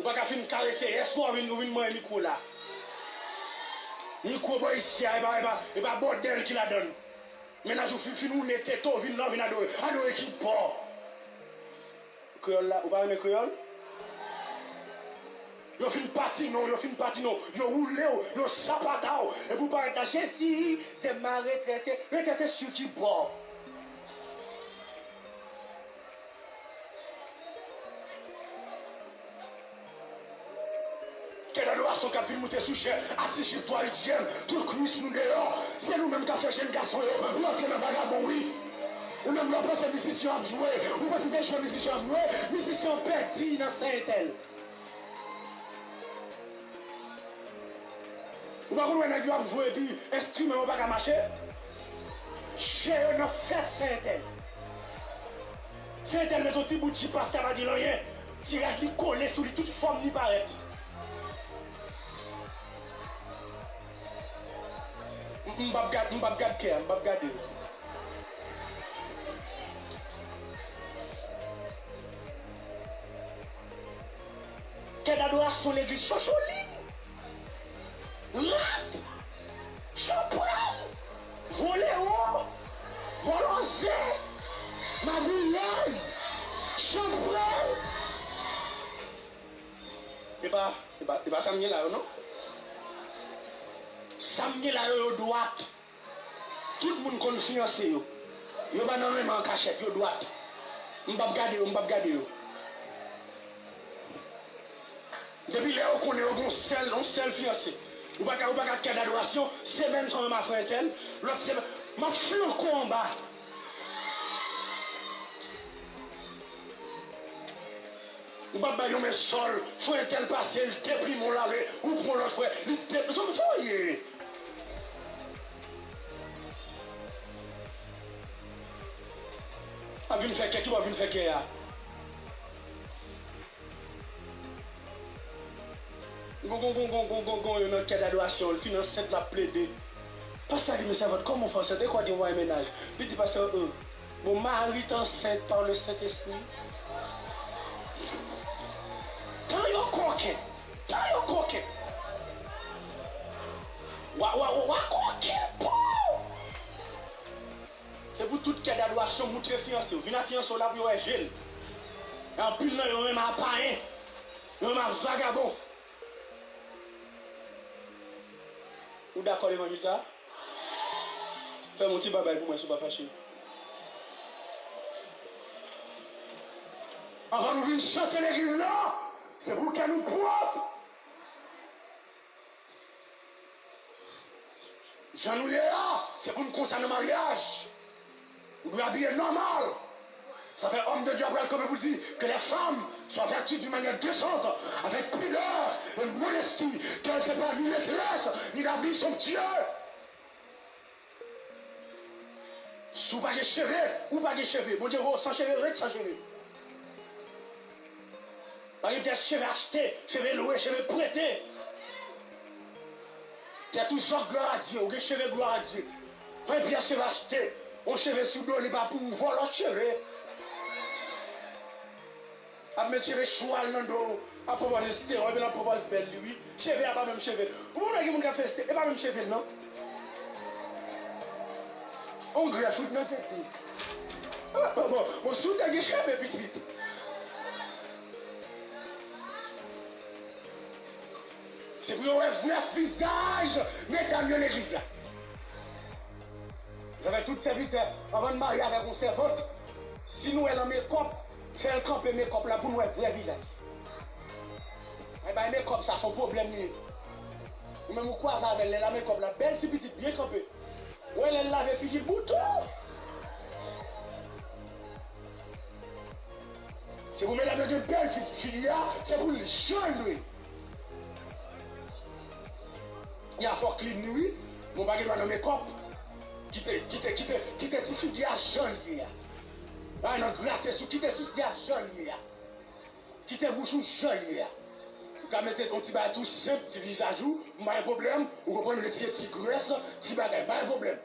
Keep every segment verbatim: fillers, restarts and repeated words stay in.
Ou pa ka fin karese, èske w vin, ou vin manyen mikwo la? Mikwo bò isi a, e pa, e pa, e pa bòdèl ki ladan l. Mennaj ou fin, fin wounen tete w, vin la, w vin adore. Adore ki bò? Kreyòl la, ou pa renmen kreyòl? Yo fin patinen w, yo fin patinen w, yo woule w, yo sapata w. Epi w parèt la, Jezi, se ma retrete. Retrete sou ki bò? Kèt adorasyon k ap vin moute sou chè, a ti jip twa ityèm, tout kwis nou deyò. Se nou menm k ap fè jenn gason yo rantre nan vagabon, wi. Ou menm lè w panse mizisyen ap jwe, ou panse se jwe mizisyen ap jwe, mizisyen an pèdi nan sen entèl. Ou pa konn wè nèg yo ap jwe epi enstriman yo pa ka mache? Je yo nan fès Sentèl. Sentèl met yon ti bout jip pastè pa di l anyen. Ti rad li kole sou li, tout fòm li parèt. M, m p ap gad, m p ap gad kè a, m p ap gade. Kè dadorasyon legliz Chocholin. Rat! Chanpwèl! Volewo! Vòlò zen! Magouyèz! Chanpwèl! E pa, e pa, e pa sa m gen la yo, non. Sa m gen la yo, yo dwat. Tout moun konn fiyanse yo. Yo pa nan renmen an kachèt, yo dwat. M p ap gade yo, m p ap gade yo. Depi lè yo konnen yo gen yon sèl, yon sèl fiyanse. Ou pa ka, ou pa ka kè dadorasyon, semèn sa w renmen a frè entèl, lòt semèn, m ap flanke w anba. Ou pa bay yon men sòl, frè entèl pase, l deprime w l ale, ou pran lòt frè, li deprime, sa w ye? Ap vin fè kè, ki bò vin fè kè a? Gon, gon, gon, gon, gon, gon, gon, yo nan kè dadorasyon, l fin ansent, l ap plede. Pastè a di, men sèvant, kòman w fè ansent? E kwa di w ay mennaj? Li di, pastè, euh, mon mari est enceinte par le Saint-Esprit. Tan yo koken! Tan yo koken! Wa, wa, wa, wa koken, po! Se pou tout kè dadorasyon moutre fiyanse w. Vin a fiyanse w la pou yo wè je l. E anpil nan yo renmen a payen. Yo renmen a vagabon. Ou dakò levanjil sa a? Fè m yon ti babay pou mwen si w pa fache. Anvan nou vin chante legliz la, se pou kè nou pwòp. Jan nou ye a, se pou n konsa nan maryaj. Ou dwe abiye nòmal. Sa fè homme de Dieu a pral kanpe pou l di que les femmes soient vêtues d'une manière décente, avec pudeur et modestie, qu'elles n'aient pas ni détresse, ni d'habits somptueux. Si w pa gen cheve, ou pa gen cheve. Bondye voye w san cheve, ret san cheve. Pa gen pyès cheve achte, cheve lwe, cheve prete. Tèt ou zòk, gloire à Dieu, ou gen cheve, gloire à Dieu. Pa gen pyès cheve achte. Yon cheve sou do, li pa pou ou, vòlò cheve. Ap met cheve chwal nan do w, ap pran pòz estewon, epi l ap pran pòz bèl li, wi. Cheve a pa menm cheve. Ou pa wè gen moun k ap fè estewon, e pa menm cheve l, non. On grèf, wi, nan tèt li. Bon, bon, bon, si w te gen cheve, pitit. Se pou yo wè vrè vizaj medam yo legliz la. Sa fè tout sèvitè, anvan n marye avèk yon sèvant, si nou wè l an mekòp, fè l kanpe mekòp la pou n wè vrè vizaj. Mwen bay mekòp sa, se yon pwoblèm li ye. Ou menm ou kwaze avè l, lè l an mekòp la, bèl ti pitit, byen kanpe. Ou wè lè l lave figi l bouton. Se pou medam yo gen bèl figi. Figi a, se pou l jan l dwe. Ya fò klin li wi, men w pa gen dwa nan mekòp. Kite, kite, kite, kite ti figi a jan l ye a. Pa nan grate sou, kite sousi a jan l ye a. Kite bouch ou jan l ye a. Ou ka mete yon ti bagay tou senp, ti vizaj ou, m pa gen pwoblèm, ou konprann, retire ti grès, ti bagay, m pa gen pwoblèm.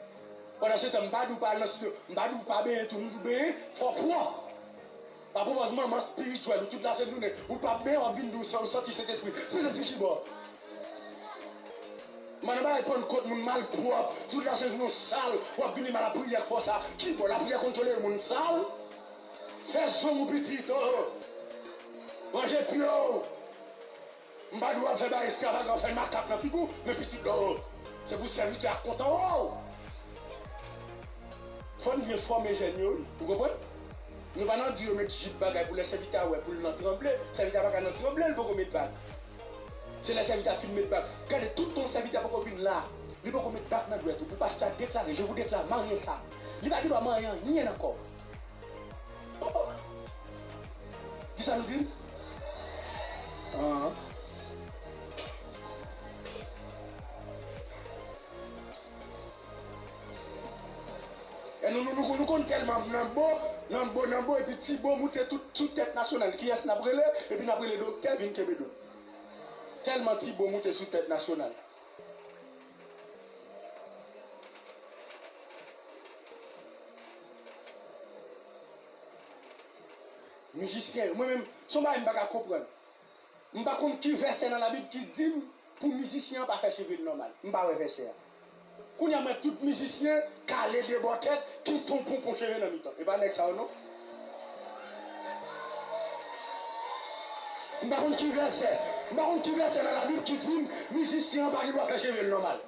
Pandan se tan, m pa di w pa al nan sitwon, m pa di w pa benyen tou, m di w benyen, fò w pwòp. Apwopòz manman espirityèl ou tout lasent jounen, ou p ap benyen, w ap vin di w sa, w santi Sentespri. Sentespri ki bò? Manman bay pannkòt moun malpwòp, tout lasent jounen w sal, w ap vin di m a lapriyè k fè w sa. Ki bò? Lapriyè konn tolere moun sal? Fè zong ou pitit, o. Ranje pye w. M pa di w ap fè bagay estravagan, fè makak nan figi w, men pitit la, o, se pou sèvitè a kontan wè w. Fò n byen fòme jèn yo, wi. Ou konprann? Nou pa nan di yo met jip bagay pou lè sèvitè a wè, pou l nan tranble. Sèvitè a pa ka nan tranble, l poko met bag. Se lè sèvitè a fin met bag. Gade, tout tan sèvitè a poko vin la, li poko met bag nan dwèt ou. Pou pastè a deklare, "Je vous déclare marié femme." Li pa gen dwa marye anyen ankò. Kisa nou di l? An. E nou, nou, nou, nou konn tèlman nan bo, nan bo, nan bo, epi ti bo moute tout sou tèt nasyonal. Kiyès n ap rele? Epi n ap rele doktè vin kenbe do. Tèlman ti bo moute sou tèt nasyonal. Mizisyen yo, mwen menm, se yon bagay m pa ka konprann. M pa konn ki vèsè nan Labib ki di m pou mizisyen an pa fè cheve l nòmal. M pa wè vèsè a. Kounye a m wè tout mizisyen kale de bò tèt, ki ton ponpon cheve nan mitan. E pa nèg sa yo non. M pa konn ki vèsè, m pa konn ki vèsè nan Labib ki di m mizisyen an pa gen dwa fè cheve l nòmal.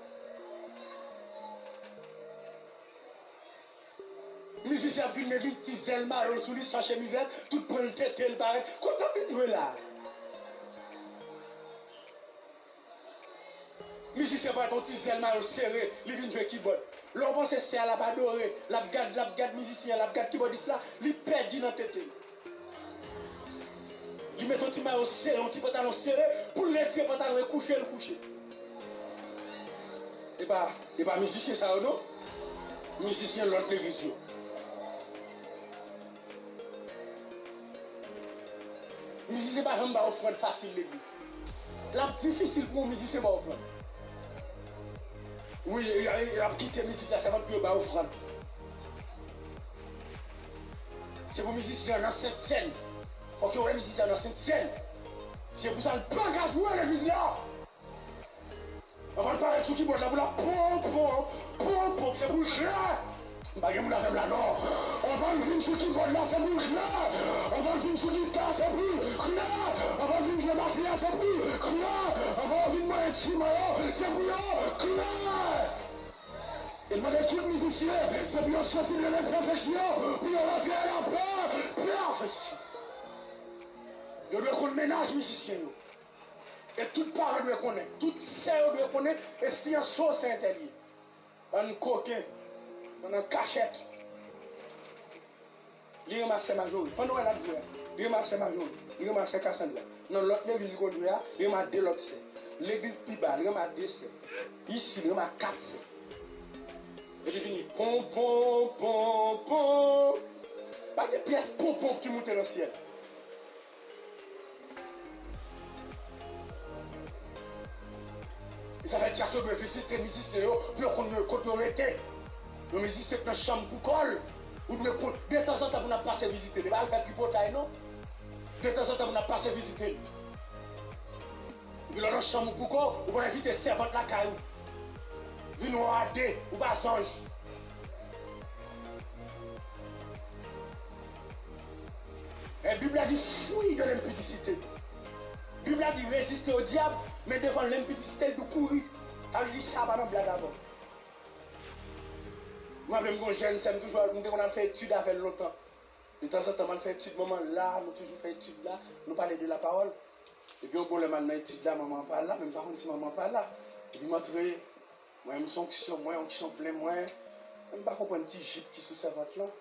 Mizisyen ap vin legliz, ti zèl mayo l sou li, san chemizèt, tout pran l tete l parèt. Kot n ap vin jwe la? Mizisyen parèt yon ti zèl mayo sere, li vin jwe kibòd. Lè w panse sè a l ap adore, l ap gad, l ap gad mizisyen an, l ap gad kibòdis la, li pèdi nan tete l. Li met yon ti mayo sere, yon ti pantalon sere, pou l retire pantalon e kouche, l kouche. E pa, e pa mizisyen sa yo non. Mizisyen lòt legliz yo. Mizisyen pa janm bay ofrann fasil legliz. L ap difisil pou yon mizisyen bay ofrann. Wi, y, y, y ap kite mizik la sèlman pou yo bay ofrann. Se pou mizisyen an nan sentsèn. Fòk yo wè mizisyen an nan sentsèn. Se pou sa l pa ka jwe legliz la. Anvan l parèt sou kibòd la pou l ap ponp, ponp, ponp, ponp, se pou l klè. M pa gen moun avè m la non. Anvan l vin sou kibòd la, se pou l klè. Anvan l vin sou gita, se pou l klè. Anvan l vin jwe batri a, se pou l klè. Anvan yo vin nan enstriman yo, se pou yo klè. E l mande tout mizisyen, se pou yo soti nan lenpèfeksyon, pou yo rantre nan pèfeksyon. Yo dwe konn mennaj mizisyen yo. E tout paran dwe konnen, tout sè yo dwe konnen, e fiyanse w se entèl li ye. Bann koken, bann an kachèt. Li renmen ak sè Majori. Pandan w wè l ap jwe a, li renmen ak sè Majori, li renmen ak sè Kasandra. Nan lòt legliz li konn jwe a, li renmen ak de lòt sè. Legliz pi ba, li renmen ak de sè. Isi, li renmen ak kat sè. Epi vini pon, pon, pon, pon. Pa gen pyès pon, pon ki moute nan syèl. E sa fè dyak yo dwe vizite mizisyen yo pou yo konn yo, kot yo rete. Yon mizisyen k nan chanm pou kò l, ou dwe konn, detanzantan pou n ap pase vizite l. E pa al fè tripotay non. Detanzantan pou n ap pase vizite l. Epi lè w nan chanm ou pou kò w, ou pa envite sèvant lakay ou. Vin wè w a de, ou pa zanj. E Bib la di, fuis de l'impudicité. Bib la di, reziste au diable, men devan lenpidisite, l di w kouri. Sa vle di sa pa nan blag avè w. Mwen menm, gon jèn sè m toujou, m te konn al fè etid avè l lontan. Detanzantan, m al fè etid, manman l la, nou toujou fè etid la, nou pale de lapawòl. Epi yon bon lè m al nan etid la, manman an pa la, men m pa konn si manman an pa la. Epi m antre, mwen menm se onksyon mwen, onksyon plen mwen. Men m pa konprann ti jip ki sou sèvant lan.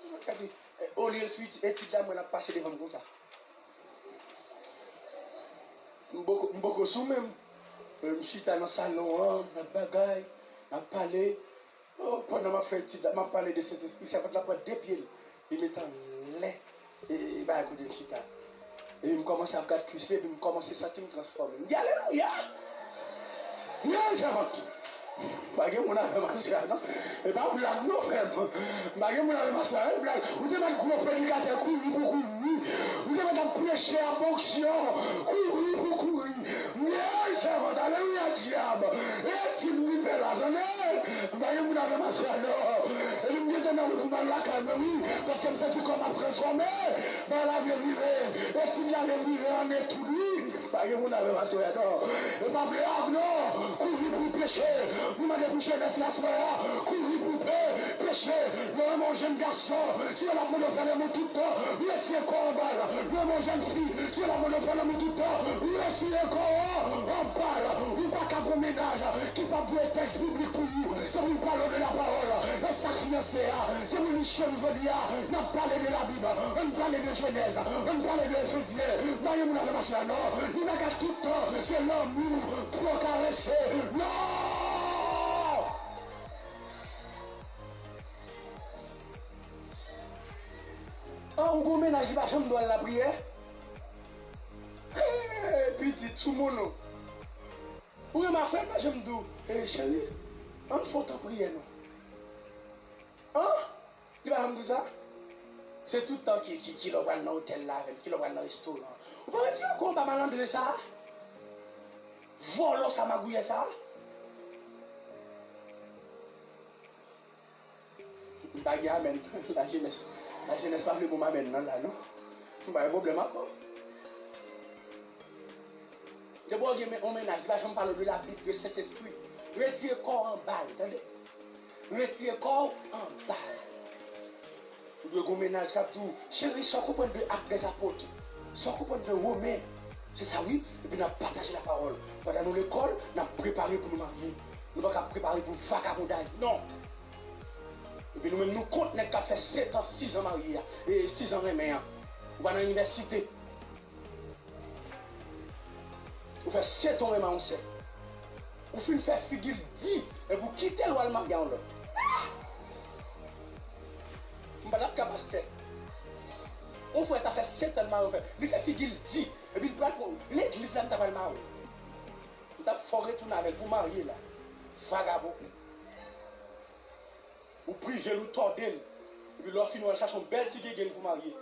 Mwen gade, eh, olye l sou etid la, m wè l ap pase devan m konsa. M poko, m poko sou menm. Eh, m chita nan salon an, n ap bagay, n ap pale. Oh, pandan m ap fè etid la, m ap pale de Sentespri, sèvant la pran de pye l, li met anlè, e, e bagay kote l chita. Epi m kòmanse ap gad Kris li, epi m kòmanse santi m transfòme. M di, alelouya! Wi, sèvant! Pa gen moun avè m aswè a non. E pa blag non, frè m. M pa gen moun avè m aswè a, e blag. Ou te mèt gwo predikatè kouri pou kouri. Ou te mèt ap preche ap onksyon, kouri pou kouri. Mye sèvant, alelouya dyab. E ti m li pè la, tande. M pa gen moun avè m aswè a non. Epi m gentan nan wout pou m al lakay mwen wi. Paske m santi kò m ap transfòme. Bagay la vle vire. Etid la vle vire an etid wi. Pa gen moun avè m aswè a non. E pa blag non. Kouri pou peche. Nou mande pou jenès la aswè a. Kouri pou pe, peche. Lè w renmen yon jèn gason, si w ap mande w fè lanmou tout tan, retire kò w anba l. Lè w renmen yon jèn fi, si w ap mande w fè lanmou tout tan, retire kò w anba l. Ou pa ka gon mennaj ki p ap voye tèks biblik pou ou. Se pou l pale w de la pawòl. E sa k fiyanse a. Se pou li cho nou jodi a. N ap pale de Labib. Ann pale de Jenèz. Ann pale de Efezyen. Pa gen moun avè m aswè a non. Li pa ka tout tan. Se lanmou tro karese. Non! An, ou gon mennaj li pa janm dwe al lapriyè? Hey, pitit sou moun ou. Ou renmen frè m pa janm di w, "Ey, cheri, ann fè w tan priyè non." An? Li pa janm di w sa? Se tout tan ki, ki, ki lè w pral nan otèl la avè m, ki lè w pral nan restoran. Ou pa wè ti yo konba malandren sa a? Vòlò sa, magouyè sa a? M pa gen amèn. Lajenès, lajenès pa vle bon amèn nan la non. M pa gen pwoblèm ak ou. Depi w gen men- yon mennaj, li pa janm pale w de Labib, de Sentespri. Retire kò w anba l, tande? Retire kò w anba l. Ou dwe gen yon mennaj k ap di w, "Cheri, sa w konprann de Ak dèzapot? Sa w konprann de Women?" Se sa wi. Epi n ap pataje lapawòl. Pandan nou lekòl, n ap prepare pou nou marye. Nou pa ka prepare pou vagabondaj, non. Epi nou menm nou kont nèg k ap fè sèt an, sis an marye a, e sis an renmen an. Ou pa nan inivèsite. Ou fè sèt an w renmen yon sè. Ou fin fè figi l di, epi w kite l w al marye a yon lòt. Ah! M pa t ap ka pastè. Yon frè ta fè sèt an l marye yon fè. Li fè figi l di, epi l pral pran legliz la, m ta pral marye. M t ap fè w retounen avè l pou w marye la. Vagabon. Ou prije l, ou tòde l. Epi lè w fini, w al chache yon bèl ti gengenn pou w marye.